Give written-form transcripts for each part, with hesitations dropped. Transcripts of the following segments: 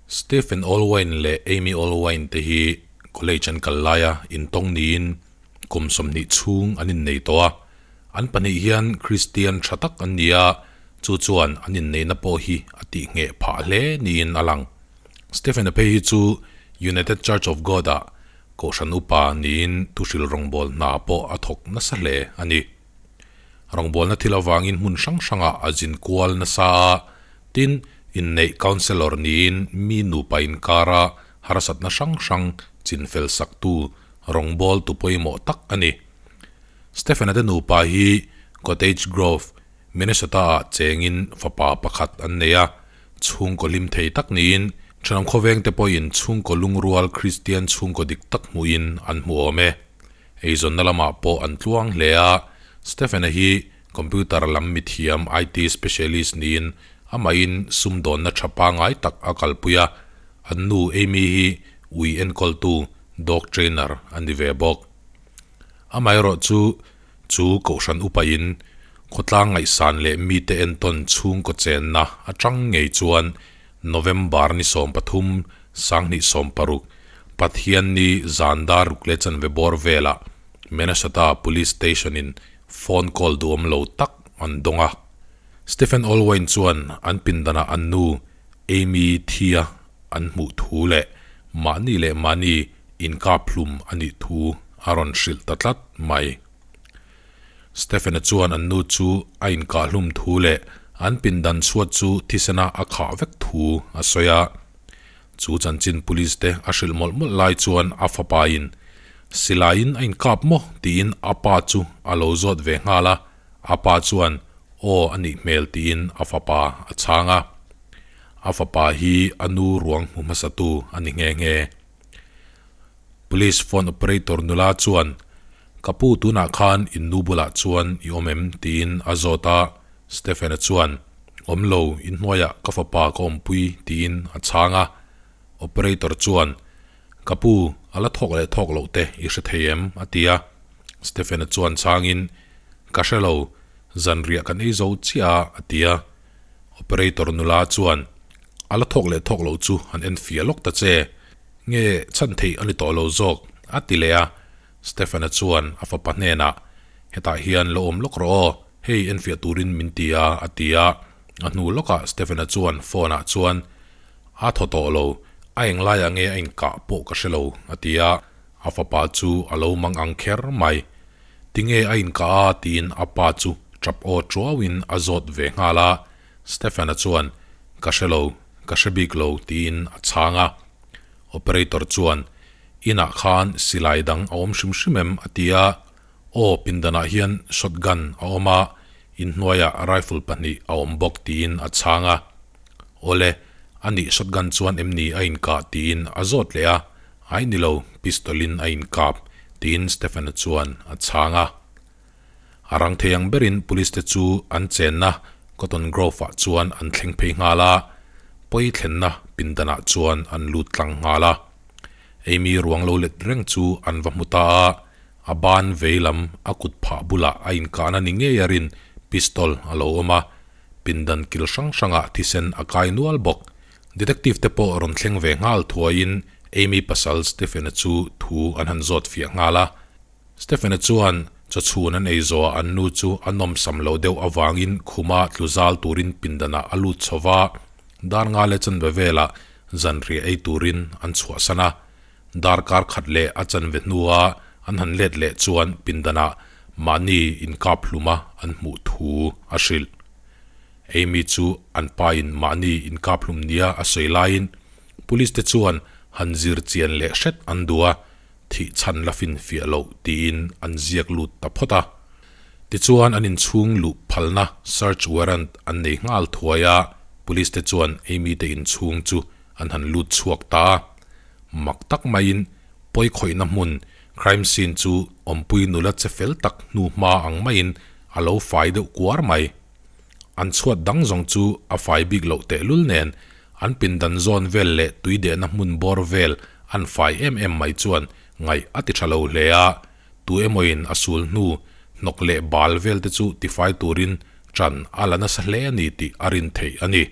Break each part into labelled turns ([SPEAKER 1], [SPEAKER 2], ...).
[SPEAKER 1] Stephen Allwine leh Amy Allwine te hi college an kal laia intawng niin kum 20 chhung an innei tawh a. An pahnih hian Kristian tha tak an ni a, chu chuan an inneihna pawh hi a tihngheh phah hle niin a lang. Stephen-a phei hi chu United Church of God-ah Kohhran upa niin thuhril rawngbâwl hna pawh a thawk nasa hle a ni. Rawngbâwlna thil avângin hmun hrang hrangah a zin kual nasa a, tin, inneih counsellor niin mi nupa inkâra harsatna hrang hrang chinfel saktu rawngbâwltu pawimawh tak a ni. Stephen-a te nupa hi Cottage Grove, Minnesota-ah chengin fapa pakhat an nei a, chhungkaw hlim thei tak niin thenawm khawvengte pawhin chhungkaw lungrual Kristian chhungkaw dik tak hmuhin an hmu awm e. Eizawnna lamah pawh an tluang hle a, Stephen-a hi computer lam mithiam IT specialist niin amahin sumdawnna tha pangngai tak a kalpui a, an nu Amy hi ui enkawltu dog trainer a ni ve bawk. Amaherawhchu Chu Kohhran upain khawtlang ngaihsan leh mite entawn chhungkaw chenna atang ngei chuan November ni 13, 2016, Pathianni zan dar ruk leh chanve bawr velah Minnesota Police Station-in phone call duhawm lo tak an dawng a. Stephen Allwine chuan an pindanah an nu Amy Thia an hmuh thu leh mahni leh mahni inkaphlum a nih thu a rawn hrilh ta tlat mai. Stephen-a chuan an nu chu a inkahlum thu leh an pindan chhuat chu thisena a khah vek thu a sawi a. Chu chanchin police te a hrilh mawlh mawlh lai chuan a fapain, Silaiin a inkap maw? tiin a pa chu a lo zawt ve nghal a, a pa chuan, Aw a nih hmel tiin a fapa a chhang a. A fapa hi a nu ruang hmu hmasatu a ni nghe nghe. Police phone operator nula chuan, Ka pu tunah khan in nu bulah chuan i awm em? tiin a zawt a, Stephen-a chuan, Awm lo, inhnuaiah ka fapa ka awmpui tiin a chhang a. Operator chuan, Ka pu, a la thawk leh thawk loh te i hre thei em? a ti a. Stephen-a chuan chhangin, Ka hre lo, zanriah kan ei zo chiah a, a ti a. Operator nula chuan, A la thawk leh thawk loh chu han en fia lawk ta che. Nge chhan theih a ni tawh lo zawk, a ti leh a. Stephen-a chuan a fapa hnenah, Hetah hian lo awm lawk rawh aw, hei en fiah turin min ti a, a ti a. A hnu lawkah Stephen-a chuan phone-ah chuan, A thaw tawh lo, a englaiah nge a inkah pawh ka hre lo, a ti a. A fapa chu a lo mang ang kher mai. Tinge a inkah a? tiin a pa chu tap aw tuauin a zawt ve nghal a. Stephen-a chuan, Ka hre lo, ka hre bik lo, tiin a chhang a. Operator chuan, Inah khan silai dang a awm hrim hrim em? a ti a. Aw, pindanah hian shotgun a awm a, inhnuaiah rifle pahnih a awm bawk, tiin a chhang a. Awle, anih shotgun chuan em ni a inkah? tiin a zawt leh a. Ai ni lo, pistol-in a inkap, tiin Stephen-a chuan a chhang a. A rang thei ang berin police te chu an chenna Cotton Grove-ah chuan an thleng phei nghal a, pawi thlenna pindanah chuan an lut tlang nghal a. Amy ruang lo let reng chu an va hmu ta a, a ban vei lam a kut phah bulah a inkahna ni ngei a rin pistol a lo awm a, pindan kil hrang hrangah thisen a kai nual bawk. Detective te pawh rawn thleng ve nghal thuaiin Amy pasal Stephen-a chu thu an han zawt fiah nghal a. Stephen-a chuan chawchhun an ei zawhah an nu chu a nawmsam lo deuh avangin khuma tlu zal turin pindanah a lut chho va, dar nga leh chanve velah zanriah ei turin an chhuahsan a. Darkar khat leh a chanve hnua an han let leh chuan pindanah mahni inkap hluma an hmuh thu a hrilh. Amy chu an pain mahni inkap hlum nia a sawi laiin police te chuan han zir chian leh hret an duh a, thih chhan la finfiah loh tiin an ziak lut ta phawt a. Tichuan an inchhung luh phalna search warrant an nei nghal thuai a, police te chuan Amy te inchhung chu an han lut chhuak ta a. Mak tak maiin pawi khawihna hmun crime scene chu awmpui nula che fel tak hnu hma ang maiin a lo fai deuh kuar mai. An chhuat dang zawng chu a fai bik loh tehlul nen An pindan zawn vel leh tui dehna hmun bawr vel an fai em em mai chuan ngaih a ti tha lo hle a, tu emawin a sul hnu hnawk leh bal vel te chu tifai turin ṭan a la nasa hle a ni tih a rin theih a ni.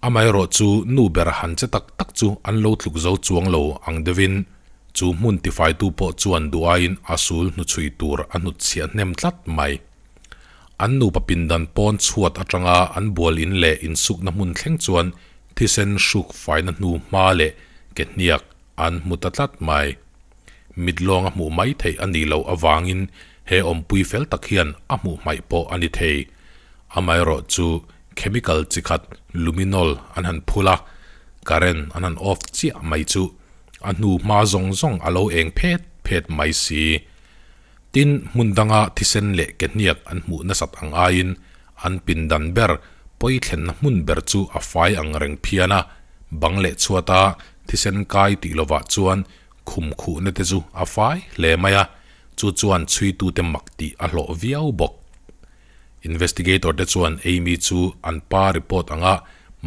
[SPEAKER 1] Amaherawhchu nu ber han che tak tak chu an lo tluk zo chuang lo ang deuhin chu hmun tifaitu pawh chuan duh aiin a sul hnuchhui tur a hnutchhiah hnem tlat mai. An nupa pindan pawn chhuat atanga an bual in leh insukna hmun thleng chuan thisen hruk faina hnu hma leh ke hniak an hmu ta tlat mai. Mit lawng a hmuh mai theih a nih loh avangin he awmpui fel tak hian a hmuh hmaih pawh a ni thei. Amaherawh chu chemical chi khat luminol an han phul a, current an han off chiah mai chu a hnu hma zawng zawng a lo eng phet phet mai si. Tin, hmun danga thisen leh ke hniak an hmuh nasat ang aiin an pindan ber pawi thlenna hmun ber chu a fai ang reng phian a, bang leh chhuata thisen kai tih lovah chuan khum khuhna te chu a fai hle mai a, chu chuan chhuitute mak tih a hlawh viau bawk. Investigator te chuan Amy chu an pa report anga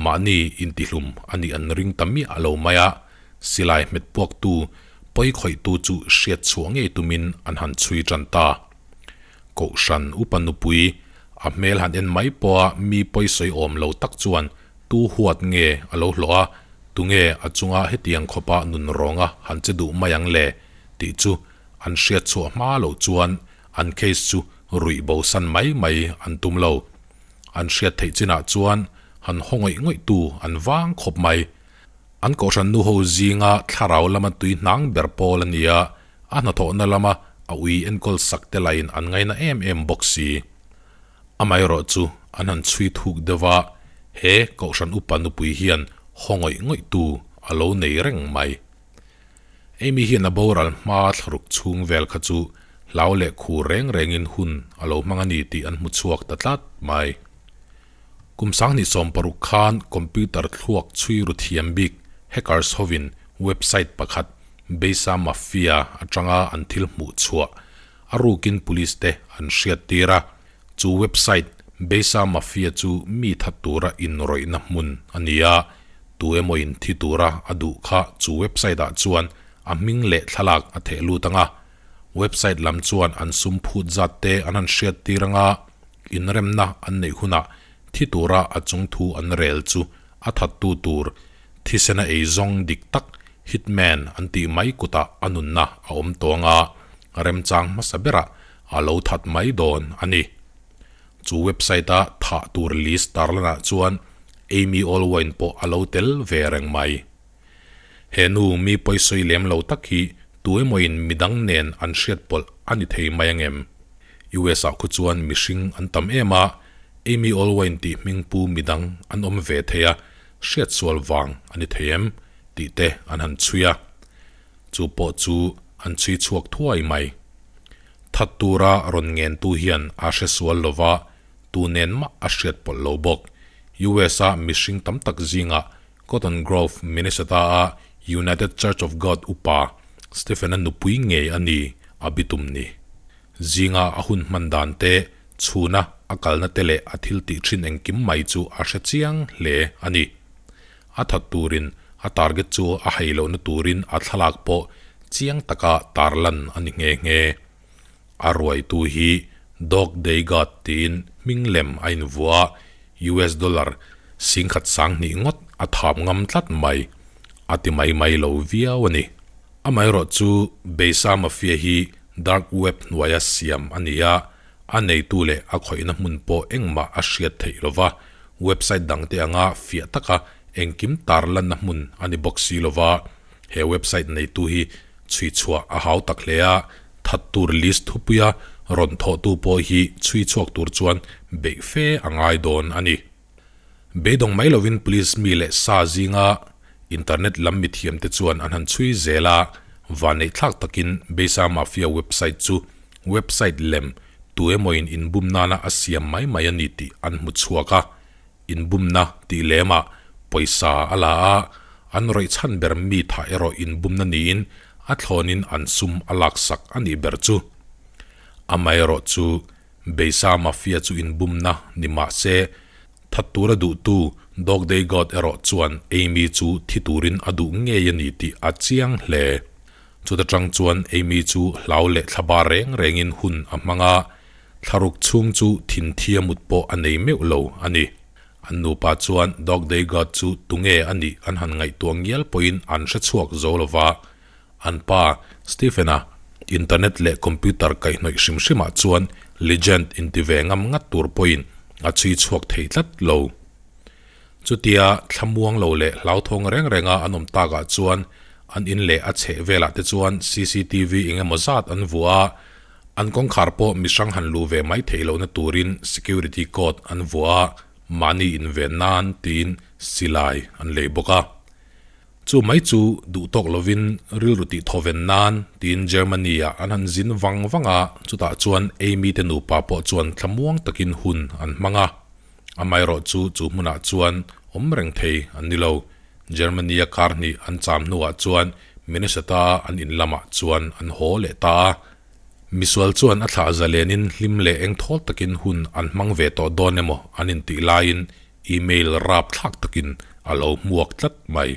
[SPEAKER 1] mahni intihlum a nih an ring ta miah lo mai a, silai hmet puaktu pawi khawihtu chu hriat chhuah ngei tumin an han chhui tan ta. Kohhran upa nupui a hmel han en mai pawha mi pawi sawi awm lo tak chuan tu huat nge a lo hlawh a, tunge a chunga hetiang khawpa nun rawnga han che duh mai ang le tih chu an hriat chhuah hma loh chuan an case chu ruih bo san mai mai an tum lo. An hriat theih chinah chuan han haw ngawih ngawih tu an vang khawp mai. An kohhran nu ho zinga thlarau lama tui hnang ber pawl a ni a, a hnathawhna lama a ui enkawl sak te lahin an ngaina em em bawk si. Amaherawh chu an han chhui thuk deuh a, he kohhran upa nupui hian haw ngawih ngawih tu a lo nei reng mai. Amy hian a boral hma thlaruk chhung vel kha chu hlau leh khur reng rengin hun a lo hmang a ni tih an hmu chhuak ta tlat mai. Kum 2016 khan computer thluak chhui ru thiam bik hackers hovin website pakhat Beisa Mafia atanga an thil hmuh chhuah a rukin police te an hriat tir a. Chu website Beisa Mafia chu mi that tura inrawihna hmun a ni a, tu emawin thi tura a duh kha chu website ah chuan a hming leh thlalak a theh lut ang a. Website lam chuan an sum phut zat te an han hriat tir ang a, inremna an neih hunah thi tura a chung thu an rel chu a thattu tur thisena ei zawng dik tak hitman an tih mai kutah a nunna a awm tawh ang a, remchang hmasa berah a lo that mai dawn a ni. Chu website-a thah tur list tarlanah chuan Amy Allwine pawh a lo tel ve reng mai. He nu mi pawisawi lem lo tak hi tu emawin midang nen an hriat pawlh a ni thei mai ang em? US ah khu chuan mihring an tam em a, Amy Allwine tih hming pu midang an awm ve thei a, hriat sual vang a ni thei em? tih te an han chhui a. Chu pawh chu an chhui chhuak thuai mai. That tura rawn ngentu hian a hre sual lo va, tu nen mah a hriat pawlh lo bawk. US a mihring tam tak zingah Cotton Grove, Minnesota-a United Church of God upa Stephen-a nupui ngei a ni a bitum ni. Zinga a hun hman dan te, chhuna a kalna te leh a thil tih thin engkim mai chu a hre chiang hle a ni. A that turin a target chu a hei lohna turin a thlalak pawh chiang taka tarlan a ni nghe nghe. A ruaitu hi Dog Day God tiin hming lem a invuah a, US dollar 10,200 ngawt a thap ngam tlat mai. A ti mai mai lo viau a ni. Amaherawh chu Beisa Mafia hi dark web hnuaia siam a ni a, a neitu leh a khawihna hmun pawh engmah a hriat theih lo va, website dangte anga fiah taka engkim tarlanna hmun a ni bawk si lo va. He website neitu hi chhui chhuah a hau tak hle a, that tur list thupuia rawn thawhtu pawh hi chhui chhuak tur chuan beih fe a ngai dawn a ni. Beidawng mai lovin police mi leh sa zinga internet lam mithiamte chuan an han chhui zel a, vanneih thlak takin Beisa Mafia website chu website lem tu emawin inbum nana a siam mai mai a ni tih an hmu chhuak a. Inbumna tih lemah pawisa a la a, an rawih chhan ber mi thah erawh inbumna niin a thlawnin an sum a laksak a nih ber chu. Amaherawh chu Beisa Mafia chu inbumna ni mah se, that tura duhtu Dog Day God erawh chuan Amy chu thi turin a duh ngei a ni tih a chiang hle. Chuta tang chuan Amy chu hlau leh thlaba reng rengin hun a hmang a, Thlaruk chhung chu thinthia mut pawh a nei meuh lo a ni. An nupa chuan Dog Day God chu tunge a nih an han ngaihtuah ngial pawhin an hre chhuak zo lo va. An pa, Stephen-a, internet leh computer kaihhnawih hrim hrimah chuan legend inti ve ngam ngat tur pawhin a chhui chhuak thei tlat lo. Chutia thlamuang lo leh hlauthawng reng renga an awm takah chuan an in leh a chheh velah te chuan cctv eng emaw zat an vuah a, an kawngkhar pawh mihrang han luh ve mai theih lohna turin security code an vuah a, mahni inven nan tiin silai an lei bawk a. Chu mai chu duh tawk lovin rilru tih thawven nan tiin Germany-ah an han zin vang vang a, chutah chuan Amy te nupa pawh chuan thlamuang takin hun an hmang a. Amaherawh chu chu hmunah chuan awm reng thei an ni lo. Germany-a kar hnih an cham hnuah chuan Minnesota-a an in lamah chuan an haw leh ta a. Misual chuan a thlah zalenin hlim leh engthawl takin hun an hmang ve tawh dawn emaw an intih laiin email rap thlak takin a lo hmuak tlat mai.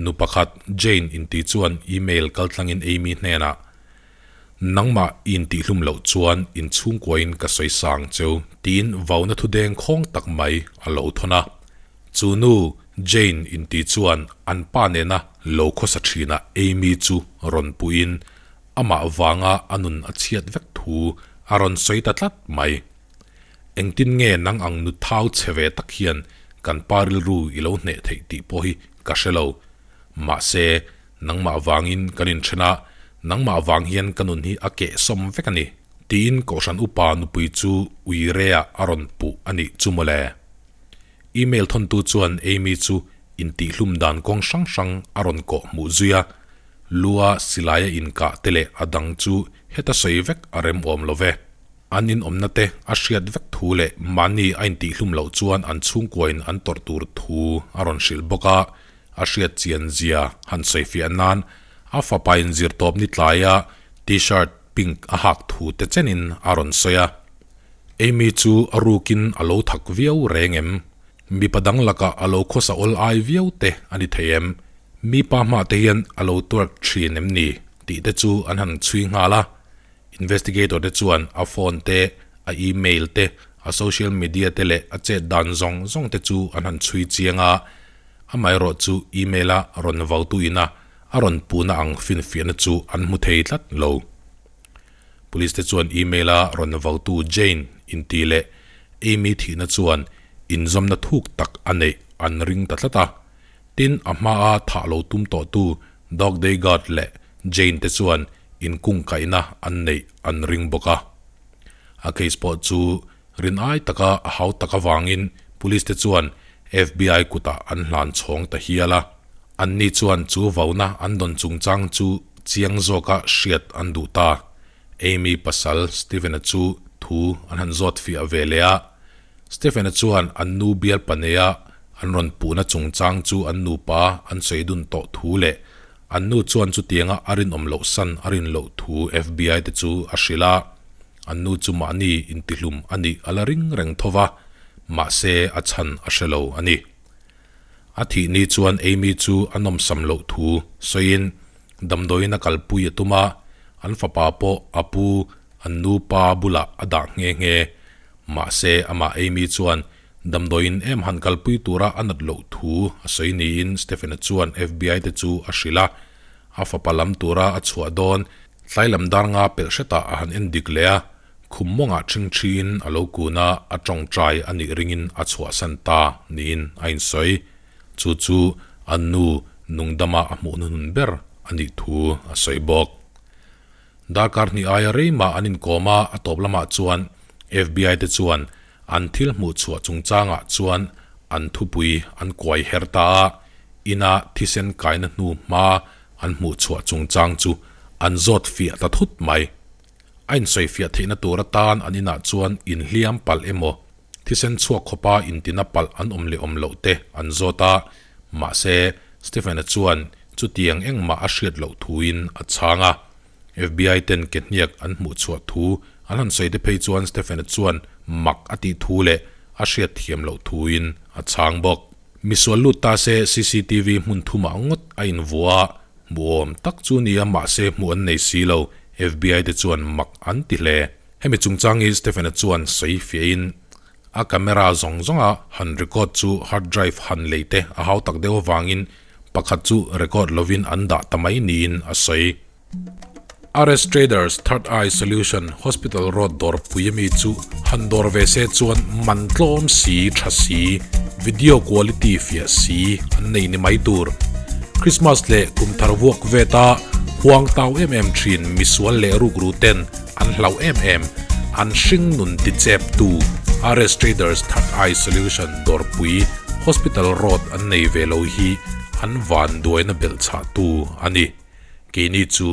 [SPEAKER 1] Nu pakhat Jane inti chuan email kaltlangin Amy hnenah, Nangmah i intihlum loh chuan inchhungkuain ka sawi sang cheu tiin vauna thu deng khawng tak mai a lo thawn a. Chu nu Jane inti chuan an pa nena lo khawsa thinah Amy chu rawn puhin amah vanga a nun a chhiat vek thu a rawn sawi ta tlat mai. Engtin nge nang ang nu thau chhe ve tak hian kan pa rilru i lo hneh theih tih pawh hi ka hre lo. Mahse, nangmah vangin kan inthen a, nangmah vang hian ka nun hi a kehsawm vek a ni, tiin Kohhran upa nupui chu uireah a rawn puh a nih chu mawle. Email thawntu chuan Amy chu intihhlum dan kawng hrang hrang a rawn kawh hmuh zui a, lua silaia inkah te leh a dang chu heta sawi vek a rem awm lo ve. An inawmna te a hriat vek thu leh mahni a intihhlum loh chuan an chhungkuain an tawrh tur thu a rawn hrilh bawk a, a hriat chian zia han sawifiah nan a fapa inzir tawp ni tlaia T-shirt pink a hak thu te chenin a rawn sawi a. Amy chu a rukin a lo thak viau reng em? Mipa dang lakah a lo khawsa awl ai viau te a ni thei em? Mipa hmah te hian a lo twerk thin em ni? tih te chu an han chhui nghal a. Investigator te chuan a phone te, a email te, a social media te leh a chet dan zawng zawng te chu an han chhui chiang a. Amaherawh chu email a rawn vautu ina a rawn puhna ang finfiahna chu an hmu thei tlat lo. Police te chuan email a rawn vautu Jane inti leh Amy thihna chuan inzawmna thuk tak a neih an ring ta tlat a. Tin, a hmaa thah lo tum tawhtu Dog Day Guard leh Jane te chuan inkungkaihna an neih an ring bawk a. A case pawh chu rin ai taka a hau tak avangin police te chuan FBI kutah an hlan chhawng ta hial a. Anni chuan chu vauna an dawn chungchang chu chiang zawka hriat an duh ta. Amy pasal Stephen-a chu thu an han zawt fiah ve leh a. Stephen-a chuan an nu bial paneia an rawn puhna chungchang chu an nupa an sawi dun tawh thu leh an nu chuan chutianga a rinawm loh san a rin loh thu FBI te chu a hrilh a. An nu chu mahni intihlum a nih a la ring reng tho va, mahse a chhan a hre lo a ni. A thih ni chuan Amy chu a nawmsam loh thu sawiin damdawiin a kalpui a tum a, an fapa pawh a pu an nupa bulah a dah nghe nghe. Mahse amah Amy chuan damdawiin em han kalpui tura a nat loh thu a sawi niin Stephen-a chuan FBI te chu a hrilh a. A fapa lam tura a chhuah dawn tlai lam dar nga pelh hretah a han en dik leh a, khum mawngah ṭhing ṭhiin a lo kun a, a ṭawngṭai a nih ringin a chhuahsan ta niin a insawi. Chu chu a nu nungdama a hmuh hnuhnun ber a nih thu a sawi bawk. Darkar hnih aia rei mah an inkawm a, a tawp lamah chuan FBI te chuan an thil hmuh chhuah chungchangah chuan an thupui an kuai her ta a, ina thisen kaina hnu hma an hmuh chhuah chungchang chu an zawt fiah ta thut mai. A insawifiah theihna tur atan an inah chuan inhliam palh emaw, thisen chhuak khawpa intina palh an awm leh awm loh te an zawt a, mahse Stephen-a chuan chutiang engmah a hriat loh thuin a chhang a. FBI ten ke hniak an hmuh chhuah thu an han sawi te phei chuan Stephen-a chuan mak a tih thu leh a hriat thiam loh thuin a chhang bawk. Misual lut ta se cctv hmun thumah ngawt a invuah a, hmuhawm tak chu nia mahse hmuh an nei si lo, FBI te chuan mak an ti hle. Hemi chungchang hi Stephen-a chuan sawi fiahin. A camera zawng zawnga han record chu hard drive han lei te a hau tak deuh avangin pakhat chu record lovin an dah ta mai niin a sawi. RS Traders Third Eye Solution Hospital Road dawrpui ami chu han dawr ve se chuan man tlawm si tha si, video quality fiah si an nei ni mai tur. Christmas leh kum thar vuak veta huang tau em em thin misual leh rukru ten an hlauh em em an hring nun ti chep tu RS Traders Third Eye Solution dawrpui Hospital Road an nei ve lo hi an vanduaina belhchhah tu a ni. Keini chu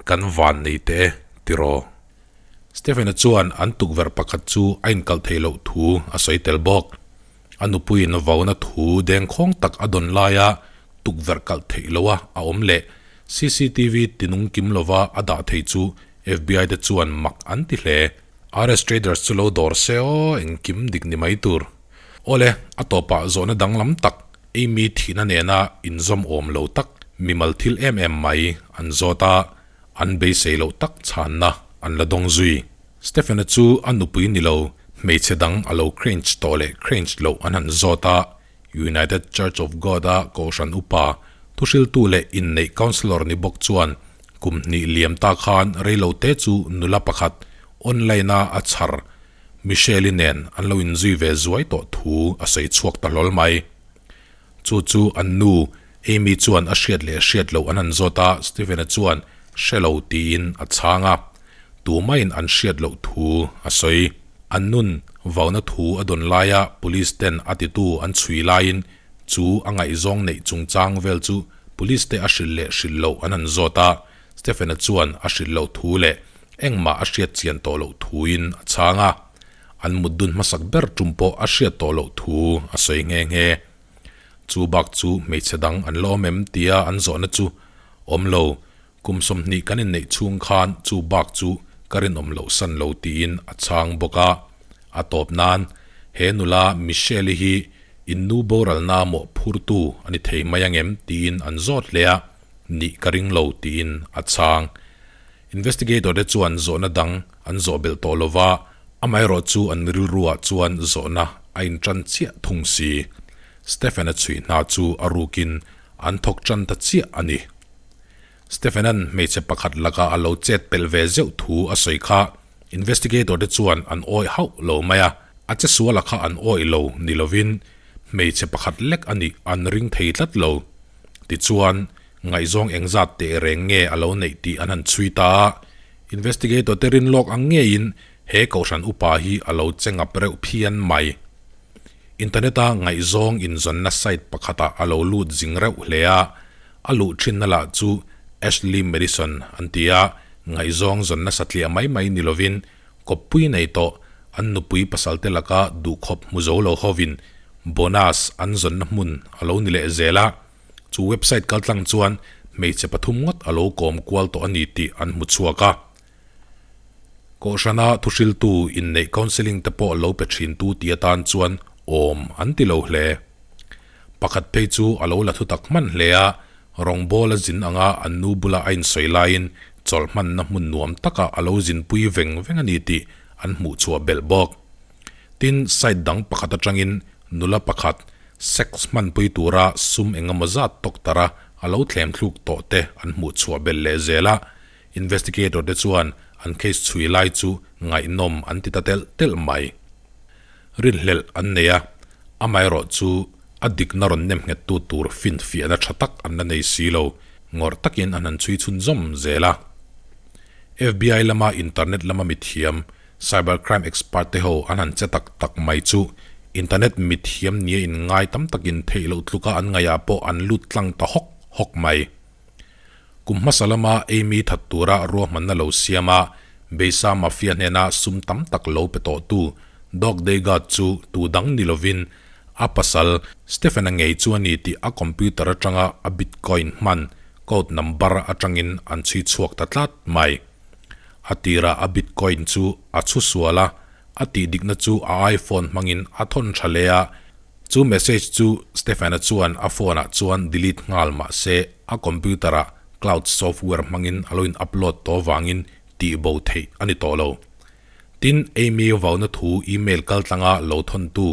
[SPEAKER 1] kan van nei teh e, tiraw? Stephen-a chuan an tukverh pakhat chu a inkalh theih loh thu a sawi tel bawk. A nupuiin vauna thu dengkhawng tak a dawn laia tukverh kalh theih loha a awm leh cctv tinung kim lova a dah thei chu FBI te chuan mak an ti hle. RS Traders chu lo dawr se aw, engkim dik ni mai tur. Awle, a tawpah zawhna danglam tak Amy thihna nena inzawm awm lo tak mimal thil em em mai an zawt a, an beisei loh tak chhanna an la dawng zui. Stephen-a chu a nupui ni lo, hmeichhe dang a lo cringe tawh leh cringe loh an han zawt a, United Church of God-a Kohhran upa, thuhriltu leh inneih counsellor ni bawk chuan kum hnih liam ta khan reilote chu nula pakhat online-a a chhar Michelle-i nen an lo inzui ve zuai tawh thu a sawi chhuak ta hlawl mai. Chu chu an nu Amy chuan a hriat leh hriat loh an han zawt a, Stephen-a chuan hre lo tiin a chhang a. Tumaiin an hriat loh thu a sawi. An nun vauna thu a dawn laia police ten a titu an chhui laiin chu a ngaihzawng neih chungchang vel chu police te a hrilh leh hrilh loh an han zawt a, Stephen-a chuan a hrilh loh thu leh engmah a hriat chian tawh loh thuin a chhang a, an mut dun hmasak ber tum pawh a hriat tawh loh thu a sawi nghe nghe. Chu bak chu hmeichhe dang an la awm em tia an zawhna chu awm lo, kum 20 kan inneih chhung khan chu bak chu ka rinawm loh san lo tiin a chhang bawk a. A tawp nan, he nula Michelle-i hi innu boralna mawh phurtu a ni thei mai angem tiin an zawt hle a, nih ka ring lo tiin a chhang. Investigator te chuan zawhna dang an zawh belh tawh lo va, amaherawh chu an rilruah chuan zawhna a intan chiah thung si. Stephen-a chhui hna chu a rukin an thawk tan ta chiah a ni. Stephen-a'n hmeichhe pakhat laka a lo chet pelh ve zeuh thu a sawi kha investigator te chuan an awih hauh lo mai a, a che suala kha an awih lo ni lovin hmeichhe pakhat lek a nih an ring thei tlat lo. Tichuan, Ngaihzawng engzat teh reng nge a lo neih tih an han chhui ta a, investigator te rin lawk ang ngeiin he kohhran upa hi a lo che ngap reuh phian mai. Internet-a ngaihzawng inzawnna site pakhatah a lo lut zing reuh hle a, a luh thinna lah chu Ashley Madison an ti a, ngaihzawng zawnna satliah mai mai ni lovin kawppui nei tawh an nupui pasalte laka duhkhawp hmu zo lo hovin bonus an zawnna hmun a lo ni leh zel a. Chu website kaltlang chuan hmeichhe pathum ngawt a lo kawm kual tawh a ni tih an hmu chhuak a. Kohhrana thuhriltu inneih counselling te pawh lo pe thintu ti atan chuan awm an ti lo hle. Pakhat phei chu a lo la thutak hman hle a, rawngbawl a zin anga an nu bula a insawi laiin chawlh hmanna hmun nuam takah a lo zinpui veng veng a ni tih an hmuh chhuah belh bawk. Tin, site dang pakhat atangin nula pakhat Sex hmanpui tura sum engemaw zat tawk tara a lo thlem thluk tawh te an hmuh chhuah belh leh zel a, investigator te chuan an case chhui lai chu ngaihnawm an ti ta telh telh mai. Rinhlelh an nei a, amaherawh chu a dikna rawn nem nghettu tur finfiahna tha tak an la nei si lo, ngawrh takin an han chhui chhunzawm zel a. FBI lama internet lama mithiam Cybercrime expert te ho an han che tak tak mai chu internet mithiam nia in ngai tam takin theih loh tluka an ngaihah pawh an lut tlang ta hawk hawk mai. Kum hmasa lama Amy that tura ruahmanna lo siam a, Beisa Mafia hnena sum tam tak lo pe tawhtu Doug Degard chu tu dang ni lovin a pasal Stephen-a ngei chu a ni tih a computer atanga a bitcoin hman code number atangin an chhui chhuak ta tlat mai. A tirah a bitcoin chu a chhu sual a, a tih dikna chu a iPhone hmangin a thawn tha hle a. Chu message chu Stephen-a chuan a phone-ah chuan delete nghal mah se a computer-ah cloud software hmangin a lo in upload tawh vangin tih bo theih a ni tawh lo. Tin, Amy vauna thu email kaltlanga lo thawntu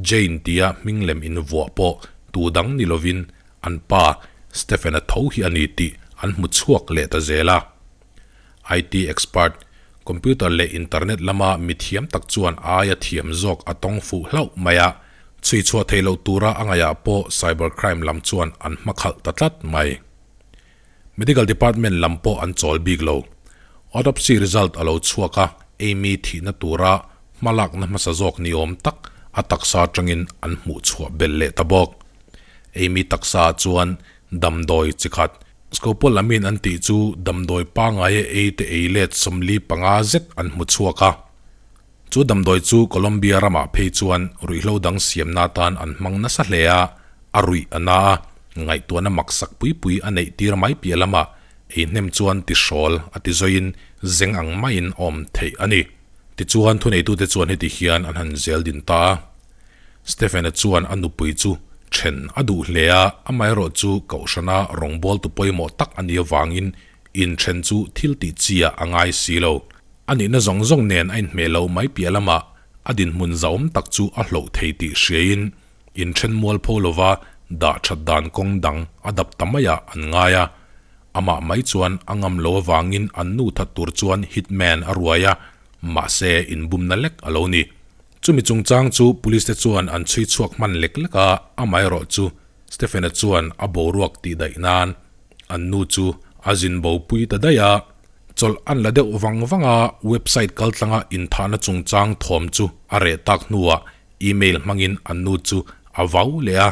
[SPEAKER 1] Jane tia hming lem invuah pawh tu dang ni lovin an pa Stephen-a tho hi a ni tih an hmu chhuak leh ta zel a. IT expert, computer leh internet lama mi thiam tak chuan aia thiam zawk a tawng fuh hlauh mai a, chhui chhuah theih loh tura a ngaihah pawh cyber crime lam chuan an hmakhalh ta tlat mai. Medical department lam pawh an chawl bik lo. Autopsy result a lo chhuak a, Amy thihna tura hmalakna hmasa zawk ni awm tak a taksa atangin an hmuh chhuah belh leh ta bawk. Amy taksa ah chuan damdawi chi khat, scopolamine an tih chu damdawi pangaia ei te ei let 45 zet an hmu chhuak a. Chu damdawi chu Colombia ramah phei chuan ruihhlo dang siamna atan an hmang nasa hle a, a ruih a na a, ngaihtuahna maksak pui pui a neih tir mai piah lamah ei hnem chuan tihrawl a ti zawiin zeng ang maiin a awm theih a ni. Tichuan thuneitute chuan heti hian an han zel din ta a. Stephen-a chuan a nupui chu then a duh hle a, amaherawhchu Kohhrana rawngbawltu pawimawh tak a nih avangin inthen chu thil tih chi ah a ngai si lo. A nihna zawng zawng nen a inhmeh lo mai piah lamah a dinhmun zahawm tak chu a hloh thei tih hriain inthen mualpho lova dah that dan kawng dang a dap ta maiah an ngai a. Amah mai chuan a ngam lo avangin an nu that tur chuan hitman a ruai a, mahse inbumna lek a lo ni. Chumi chungchang chu police te chuan an chhui chhuak hman lek lek a, amaherawh chu Stephen-a chuan a boruak tih daih nan an nu chu a zin bo pui ta daih a. Chawlh an la deuh vang vang a, website kaltlanga inthahna chungchang thawm chu a reh tak hnuah email hmangin an nu chu a vau leh a,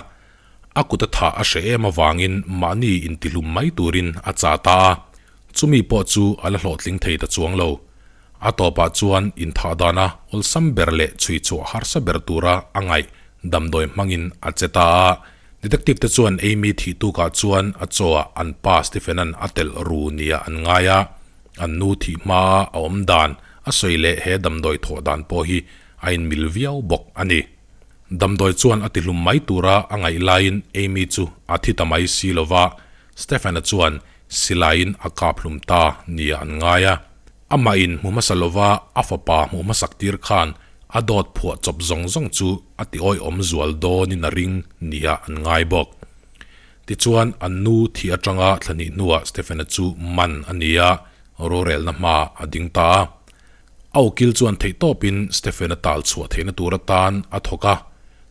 [SPEAKER 1] a kut a thah a hreh em avangin mahni intihlum mai turin a chah ta a, chumi pawh chu a la hlawhtling thei ta chuang lo. A tawpah chuan inthah dana awlsam ber leh chhui chhuah harsa ber tura a ngaih damdawi hmangin a che ta a. Detective te chuan Amy thih tukah chuan a chaw ah an pa Stephen-a'n a telh ru nia an ngai a, an nu thih hmaa a awm dan a sawi leh he damdawi thawh dan pawh hi a inmil viau bawk a ni. Damdawi chuan a tihlum mai tura a ngaih laiin Amy chu a thi ta mai si lova, Stephen-a chuan silaiin a kap hlum ta nia an ngai a. Amah in hmu hmasa lova a fapa hmuh hmasak tir khan a dawt phuah chawp zawng zawng chu a ti awihawm zual dawnin a ring nia an ngai bawk. Tichuan an nu thih atanga thla hnih hnuah Stephen-a chu man a ni a, rorelna hma a ding ta a. A ukil chuan theihtawpin Stephen-a tal chhuah theihna tur atan a thawk a,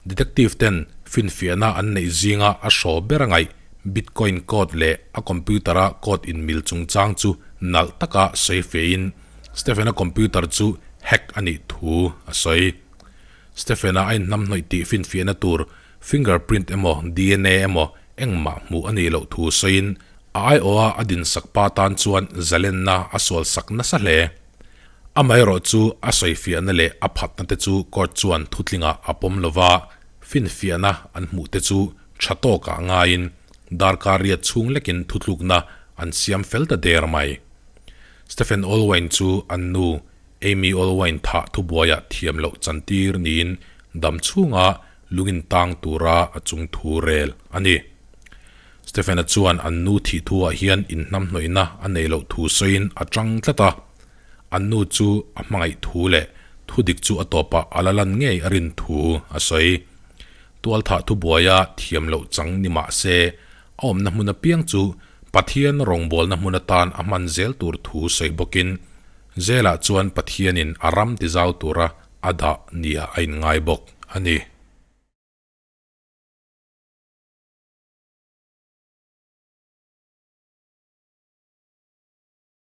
[SPEAKER 1] detective ten finfiahna an neih zinga a hraw ber a ngaih Bitcoin code leh a computer-a code inmil chungchang chu nalh taka sawi fein Stephen-a computer chu hack a nih thu a sawi. Stephen-a a inhnamhnawih tih finfiahna tur fingerprint emaw dna emaw engmah hmuh a nih loh thu sawiin a aiawha a dinsak pa tan chuan zalenna a sualsak nasa hle. Amaherawh chu a sawifiahna leh a phatna te chu court chuan thutlingah a pawm lova, finfiahna an hmuh te chu tha tawkah ngaiin darkar riat chhung lekin thutlukna an siam fel ta der mai. Stephen Olwain chu an nu Amy Olwain thah thubuaiah thiam loh chantir niin dam chhunga lungin tang tura a chung thu rel a ni. Stephen-a chuan an nu thih thuah hian inhnamhnawihna a neih loh thu sawiin a tang tlat a. An nu chu a hmangaih thu leh thudik chu a tawpah a la lan ngei a rin thu a sawi. Tualthah thubuaia thiam loh chang ni mah se, a awmna hmun apiang chu Pathian rawngbawlna hmun atan a hman zel tur thu sawi bawkin, Zelah chuan Pathianin a ram tizau tura a dah nia a inngai bawk a ni.